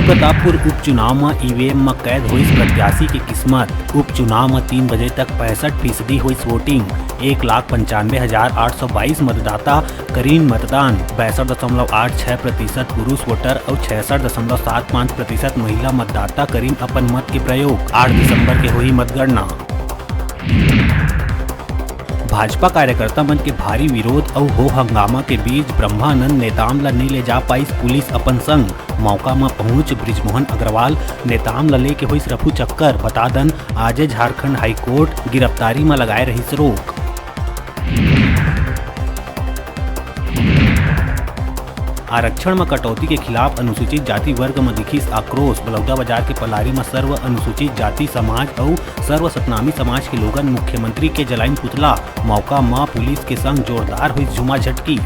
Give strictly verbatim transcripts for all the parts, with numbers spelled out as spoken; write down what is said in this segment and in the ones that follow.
प्रतापपुर उपचुनाव म ईवीएम म कैद होइस प्रत्याशी के किस्मत। उपचुनाव म तीन बजे तक पैंसठ फीसदी होइस वोटिंग। एक लाख पंचानवे हजार आठ सौ बाईस मतदाता करीन मतदान। बासठ दशमलव आठ छह प्रतिशत पुरुष वोटर अउ छियासठ दशमलव सात पाँच प्रतिशत महिला मतदाता करीन अपन मत के प्रयोग। आठ दिसंबर के होही मतगणना। भाजपा कार्यकर्ता मन के भारी विरोध अउ हो हंगामा के बीच ब्रह्मानंद नेताम ल नइ ले जा पाइस पुलिस अपन संग। मौका म पहुंच बृजमोहन अग्रवाल नेताम ल लेके होइस रफू चक्कर। बता दन, आजे झारखंड हाईकोर्ट गिरफ्तारी म लगाए रहिस रोक। आरक्षण म कटौती के खिलाफ अनुसूचित जाति वर्ग म दिखिस आक्रोश। बलौदाबाजार के पलारी म सर्व अनुसूचित जाति समाज अउ सर्व सतनामी समाज के लोगन मुख्यमंत्री के जलाइन पुतला। मौका म पुलिस के संग जोरदार हुई झुमा झटकी।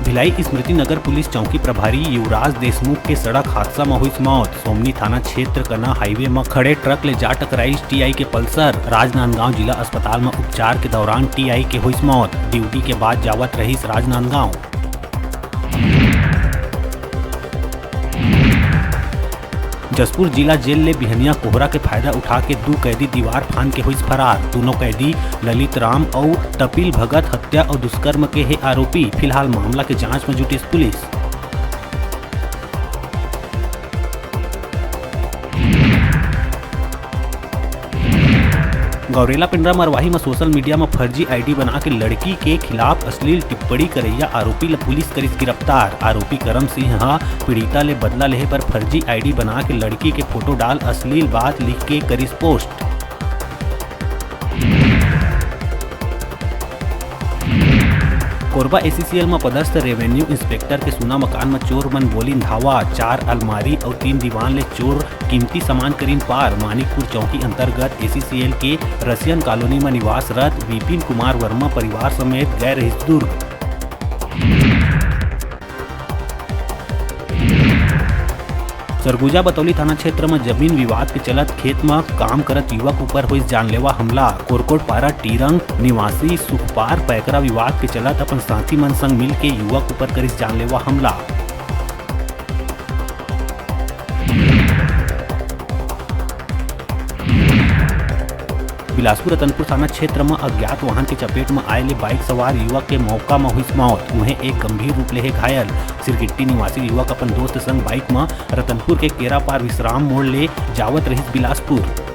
भिलाई स्मृति नगर पुलिस चौकी प्रभारी युवराज देशमुख के सड़क हादसा म हुई मौत। सोमनी थाना क्षेत्र कना हाईवे म खड़े ट्रक ले जा टकराइस टीआई के पल्सर। राजनांदगांव जिला अस्पताल म उपचार के दौरान टीआई के हुई मौत। ड्यूटी के बाद जावत रहिस राजनांदगांव। जशपुर जिला जेल ले बिहनिया कोहरा के फायदा उठा के दू कैदी दीवार फांद के होइस फरार। दूनों कैदी ललित राम अउ तपिल भगत हत्या अउ दुष्कर्म के हे आरोपी। फिलहाल मामला के जांच में जुटिस पुलिस। गौरेला पेंड्रा मरवाही म सोशल मीडिया म फर्जी आईडी बना के लड़की के खिलाफ अश्लील टिप्पणी करैया आरोपी ल पुलिस करिस गिरफ्तार। आरोपी करम सिंह ह पीड़िता ले बदला लेहे बर फर्जी आईडी बना के लड़की के फोटो डाल अश्लील बात लिख के करिस पोस्ट। कोरबा एसीसीएल म पदस्थ रेवेन्यू इंस्पेक्टर के सुना मकान म चोर मन बोलिन धावा। चार अलमारी अउ तीन दीवान ले चोर कीमती सामान करीन पार। मानिकपुर चौकी अंतर्गत एसीसीएल के रसियन कॉलोनी म निवासरत विपिन कुमार वर्मा परिवार समेत गए रहिस दुर्ग। सरगुजा बतौली थाना क्षेत्र म जमीन विवाद के चलत खेत म काम करत युवक ऊपर होइस जानलेवा हमला। कोरकोट पारा टीरंग निवासी सुखपार पैकरा विवाद के चलत अपन साथी मन संग मिलके युवक ऊपर करिस जानलेवा हमला। बिलासपुर रतनपुर थाना क्षेत्र म अज्ञात वाहन के चपेट म आए ले बाइक सवार युवक के मौका म हुइस मौत, उहें एक गंभीर रूप ले हे घायल। सिरगिट्टी निवासी युवक अपन दोस्त संग बाइक म रतनपुर के केरापार विश्राम मोड़ ले जावत रहिस बिलासपुर।